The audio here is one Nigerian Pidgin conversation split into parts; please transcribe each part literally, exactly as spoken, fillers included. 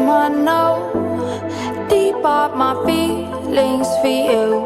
I know deep up my feelings for you.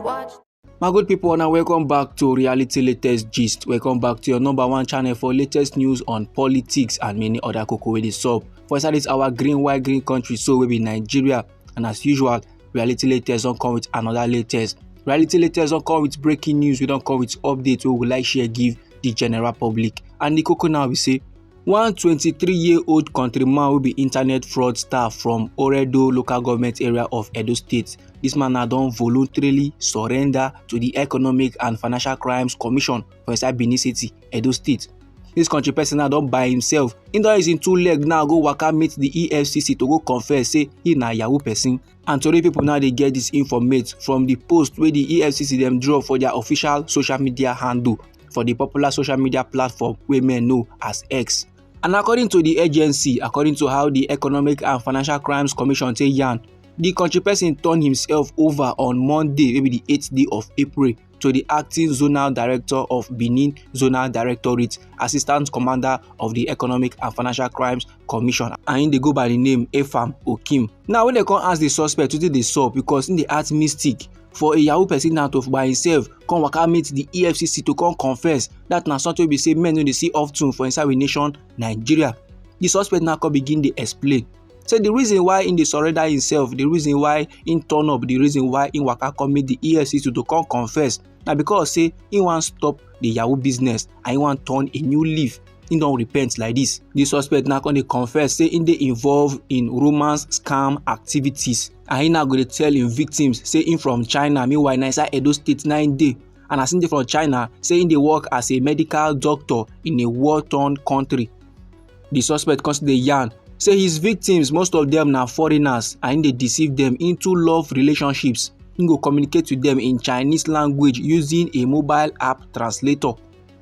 Watch. My good people, now welcome back to Reality Latest Gist. Welcome back to your number one channel for latest news on politics and many other koko wey dey sup for inside this our green white green country so wey be Nigeria. And as usual, Reality Latest don come with another latest. Reality Latest don come with breaking news. We don come with updates wey we like share give the general public. And the koko now we say one twenty-three year old countryman wey be internet fraudster from Oredo local government area of Edo State. This man now don voluntarily surrender to the Economic and Financial Crimes Commission for inside Benin City, Edo State. This country person now don by himself. He don use him two leg now go waka meet the E F C C to go confess say he na yahoo person. And tori people now dey get this informate from the post wey the E F C C dem drop for their official social media handle for the popular social media platform wey men know as X. And according to the agency, according to how the Economic and Financial Crimes Commission take yarn, the country person turn himself over on Monday, maybe the eighth day of April, to the acting zonal director of Benin Zonal Directorate, assistant commander of the Economic and Financial Crimes Commission, and he dey go by the name Efam Okim. Now, when they come ask the suspect wetin dey sup, because he dey act mystic for a yahoo person now to by himself come waka meet the E F C C to come confess. That na something we say men no dey see often for inside we nation Nigeria. The suspect now come begin dey explain say the reason why he dey surrender himself, the reason why he turn up, the reason why he waka come meet the E F C C to come confess na because say he wan stop the yahoo business and he wan turn a new leaf. He don repent like this. The suspect now come dey confess say he dey involved in romance scam activities, and he now go dey tell him victims say he from China, meanwhile na inside Edo State na him dey. And as he dey from China, say he dey work as a medical doctor in a war-torn country. The suspect come still dey yarn say his victims, most of them na foreigners, and he dey deceive them into love relationships. He go communicate with them in Chinese language using a mobile app translator.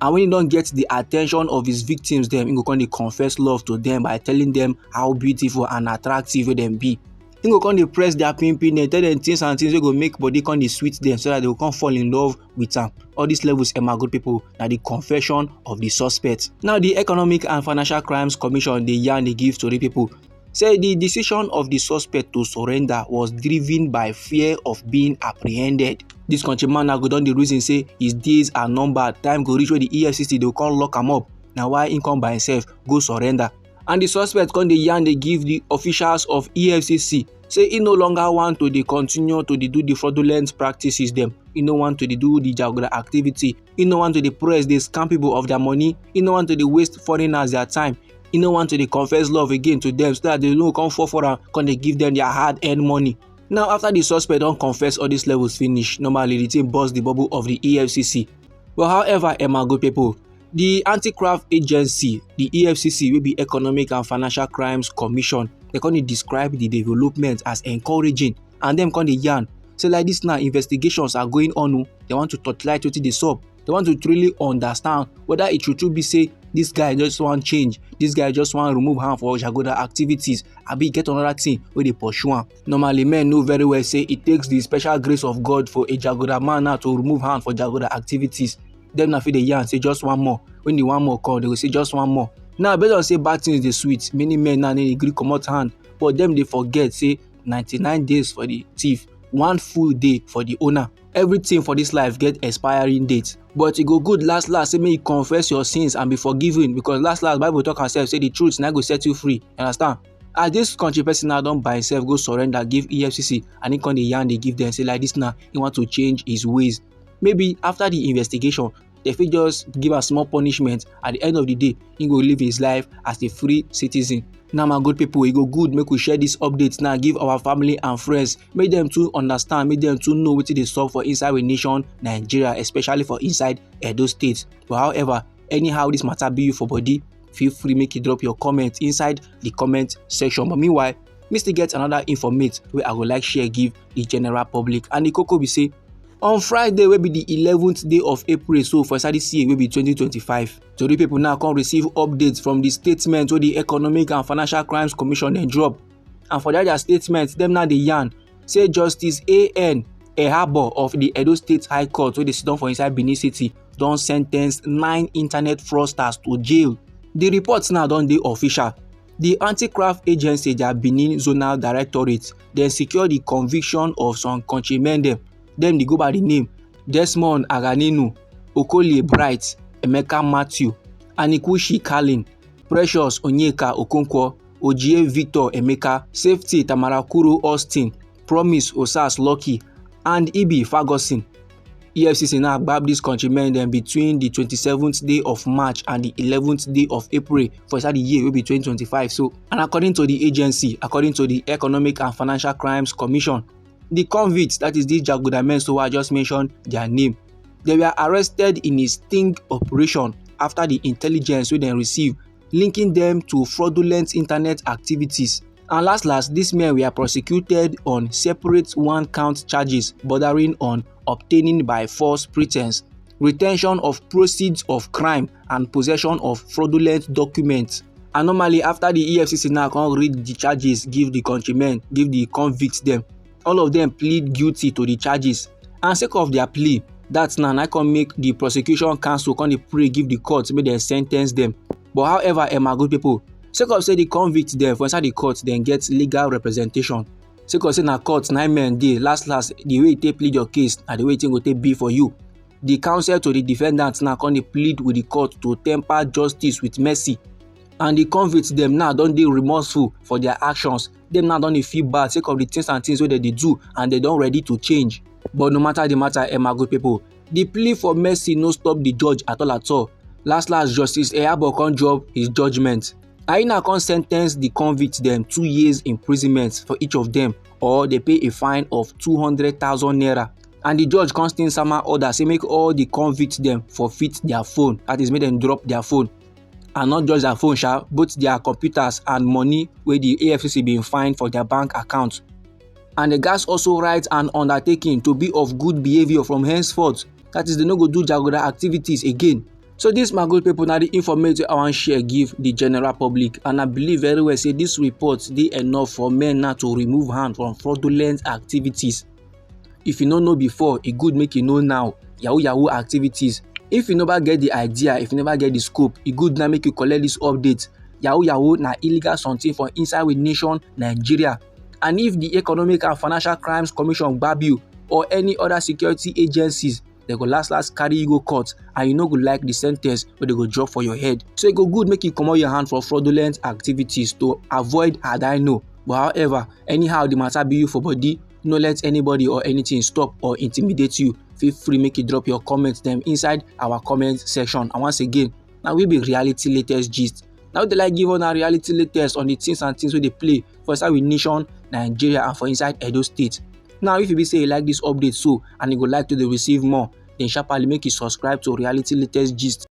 And when he don get the attention of his victims dem, he go come dey confess love to them by telling them how beautiful and attractive wey dem be. He go come dey press their pimpin, dey tell them things and things wey go make body come dey sweet them so that they go come fall in love with am. All these levels, eh, my good people, na the confession of the suspect. Now, the Economic and Financial Crimes Commission dey yarn dey give tori people say the decision of the suspect to surrender was driven by fear of being apprehended. This countryman now go don dey reason say his days are numbered, time go reach wey the E F C C dey come lock am up. Na why he come by himself go surrender. And the suspect come dey yarn dey give the officials of E F C C say he no longer want to dey continue to dey do the fraudulent practices dem. He no want to dey do the jaguda activity. He no want to dey press, dey scam people of their money. He no want to dey waste foreigners their time. He no want to dey confess love again to them so that they no come fall for am, come dey give them their hard-earned money. Now, after the suspect don confess all these levels finish, normally the thing burst the bubble of the E F C C. But however, eh, my good people, the anti-graft agency, the E F C C, wey be Economic and Financial Crimes Commission, they come dey describe the development as encouraging, and them come dey yarn say like this now investigations are going on o. They want to torchlight wetin dey sup. They want to truly understand whether e true true be say this guy just wan change, this guy just wan remove hand for jaguda activities, abi e get another thing wey dey pursue am. Normally, men know very well say it takes the special grace of God for a jaguda man now to remove hand for jaguda activities. Dem na fit dey yarn say just one more. When the one more come, they go say just one more. Now, based on say bad things dey sweet, many men now no dey gree comot hand, but dem dey forget say ninety-nine days for the thief, one full day for the owner. Everything for this life get expiring date, but e go good last last say make you confess your sins and be forgiven, because last last Bible talk am sef say the truth na go set you free. You understand? As this country person now don by himself go surrender give E F C C, and he come dey yarn dey give them say like this now he want to change his ways. Maybe after the investigation, they fit just give am small punishment. At the end of the day, he go live his life as a free citizen. Now, my good people, e go good make we share this update now give our family and friends, make them too understand, make them too know wetin dey sup for inside we nation Nigeria, especially for inside Edo State. But however, anyhow this matter be you for body, feel free make you drop your comment inside the comment section. But meanwhile, me still get another informate wey I go like share give the general public. And the koko be say, on Friday wey be the eleventh day of April, so for inside this year wey be twenty twenty-five, tori people now come receive updates from the statement wey the Economic and Financial Crimes Commission dem drop. And for that their statement, dem now dey yarn say Justice A N Ehabo of the Edo State High Court wey dey sit down for inside Benin City don sentence nine internet fraudsters to jail. The report now don dey official. The Anti-Graft Agency, their Benin Zonal Directorate, dem secure the conviction of some countrymen dem. Dem dey go by the name Desmond Aganinu, Okolie Bright, Emeka Matthew, Anikushi Kalin, Precious Onyeka Okonkwo, Ojie Victor Emeka, Safety Tamarakuru Austin, Promise Osas Lucky, and Ibi Ferguson. E F C C now gbab dis countrymen dem between the twenty-seventh day of March and the eleventh day of April for inside the year wey be twenty twenty-five so. And according to the agency, according to the Economic and Financial Crimes Commission, the convicts, that is these jaguda men so I just mentioned their name, they were arrested in a sting operation after the intelligence wey dem receive linking them to fraudulent internet activities. And last last, these men were prosecuted on separate one count charges bordering on obtaining by false pretense, retention of proceeds of crime, and possession of fraudulent documents. And normally, after the E F C C now come read the charges, give the countrymen, give the convicts them, all of them plead guilty to the charges. And sake of their plea, that's now I come make the prosecution counsel come dey pray give the court make dem sentence them. But however, eh, my good people, sake of say the convict dem for inside the court dem get legal representation. Sake of say na court nine men dey, last last, the way you take plead your case na the way thing go take be for you. The counsel to the defendant now come dey plead with the court to temper justice with mercy. And the convict dem now don dey remorseful for their actions. Dem now don dey feel bad sake of the things and things wey dem dey do, and dem don ready to change. But no matter the matter, eh, my good people, the plea for mercy no stop the judge at all at all. Last last, Justice Eyabo come drop his judgment. Aina come sentence the convict dem two years imprisonment for each of them, or they pay a fine of two hundred thousand naira. And the judge come still sama order say make all the convict dem forfeit their phone, that is, make dem drop their phone. And not just their phone sha, both their computers and money wey the A F C C bin find for their bank account. And the gas also write an undertaking to be of good behaviour from henceforth, that is, they no go do jaguda activities again. So this, my good people, na the informate wey I wan share give the general public, and I believe very well say this report dey enough for men now to remove hand from fraudulent activities. If you no know before, e good make you know now. Yahoo yahoo activities. If you never get the idea, if you never get the scope, e good now make you collect this update. Yahoo yahoo na illegal something for inside we nation, Nigeria. And if the Economic and Financial Crimes Commission gbab you or any other security agencies, they go last last carry you go court, and you no go like the sentence wey they go drop for your head. So e go good make you comot your hand for fraudulent activities to avoid had I know. But however, anyhow the matter be you for body, no let anybody or anything stop or intimidate you. Feel free make you drop your comments dem inside our comment section. And once again, na we be Reality Latest Gist. Na we dey like give una reality latest on the things and things wey dey play for inside we nation, Nigeria, and for inside Edo State. Now, if you be say you like this update so, and you go like to dey receive more, then sharply make you subscribe to Reality Latest Gist.